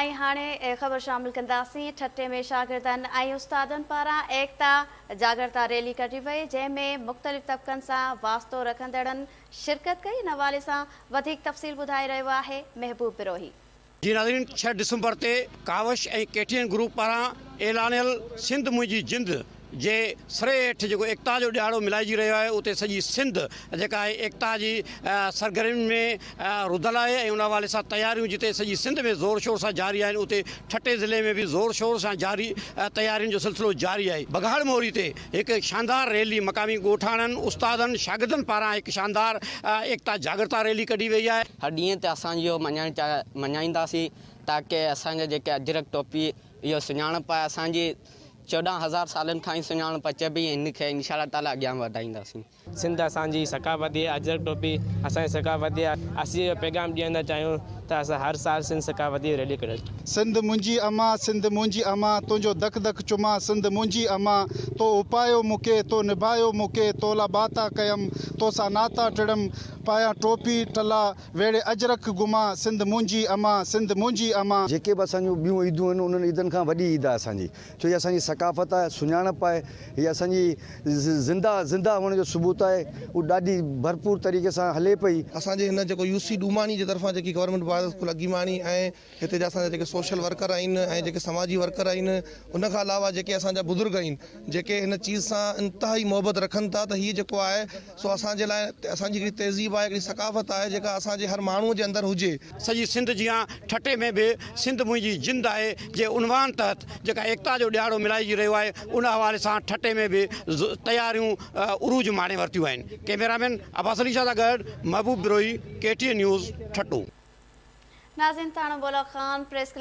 ۽ هاڻي خبر شامل ڪنداسين ٺٽي ۾ شاگردن ۽ استادن پاران ايڪتا جاڳرتا ريلي ڪڍي وئي جنهن ۾ مختلف طبقن سان واسطو رکندڙن شرڪت ڪئي ان حوالي سان وڌيڪ تفصيل ٻڌائي رهيو آهي محبوب بروهي. جي ناظرين ڇهه ڊسمبر تي Kawish ۽ K T N group پاران اعلانيل سنڌ منهنجي جند جي سري هيٺ جيڪو ايڪتا جو ڏهاڙو ملهائجي رهيو آهي اتي سڄي سنڌ جيڪا آهي ايڪتا جي سرگرمين ۾ رڌل آهي ۽ ان حوالي سان تياريون جتي سڄي سنڌ ۾ زور شور سان جاري آهن اتي ٺٽي ضلعي ۾ به زور شور سان جاري تيارين جو سلسلو جاري آهي. بگهاڙ موري تي هڪ شاندار ريلي مقامي ڳوٺاڻن، استادن، شاگردن پاران هڪ شاندار ايڪتا جاڳرتا ريلي ڪڍي وئي آهي. هر ڏينهن تي اسان اهو مڃائڻ مڃائينداسين تاڪه اسان جا جيڪي اجرڪ ٽوپي اهو سڃاڻپ آهي اسان جي 14 هزار سالن کان ئي سڃاڻپ اچبي ۽ ان کي انشاء الله تعاليٰ اڳيان وڌائينداسين. سنڌ اسان جي ثقافتي آهي، اجرڪ ٽوپي اسان جي ثقافتي آهي، اسين اهو پيغام ڏيڻ ٿا چاهيون ته اسان هر سال سنڌ ثقافتي ريلي ڪڍون. سنڌ منهنجي امان، سنڌ منهنجي امان، تنهنجو دک دک چمان، سنڌ منهنجي امان، تو اپايو مون کي، تو نڀايو مون کي، تو لا ٻاتا ڪيم، تو سان ناتا ٽڙم، پايان ٽوپي ٽلا، ويڙهي اجرڪ گمان، سنڌ منهنجي امان، سنڌ منهنجي امان. جيڪي به اسان جون ٻيون عيدون آهن انهن عيدن کان وڏي عيد آهي اسان جي ڇو هي اسان جي ثقافت آهي سڃاڻپ آهي هي اسان جي زنده زنده هئڻ جو ثبوت آهي هو ڏاڍي ڀرپور طريقي سان هلي پئي. اسان جي هن جيڪو يو سي ڊوماڻي جي طرفان جيڪي گورنمينٽ بوائز اسڪول اگيماڻي ۽ هتي جا اسان جا جيڪي سوشل ورڪر آهن ۽ جيڪي سماجي ورڪر آهن ان کان علاوه جيڪي اسان جا بزرگ آهن جيڪي هن چيز سان انتهائي محبت رکن ٿا ته هي جيڪو آهي سو اسان جي لاء اسان جي هڪڙي تهذيب آهي هڪڙي ثقافت آهي جيڪا اسان جي هر ماڻهوء جي اندر هجي. سڄي سنڌ جيان ٺٽي ۾ به سنڌ منهنجي جند آهي جي عنوان تحت جيڪا ايڪتا جو ڏهاڙو ملهائجي رهيو آهي ان حوالي سان ٺٽي ۾ به تياريون عروج ماڻي ورتيون آهن. ڪئميرا مين عباس علي شاهه سان گڏ Mehboob Brohi, K T N news, Thatta. ناظرين ٿاڻو بولا خان پريس ڪلب.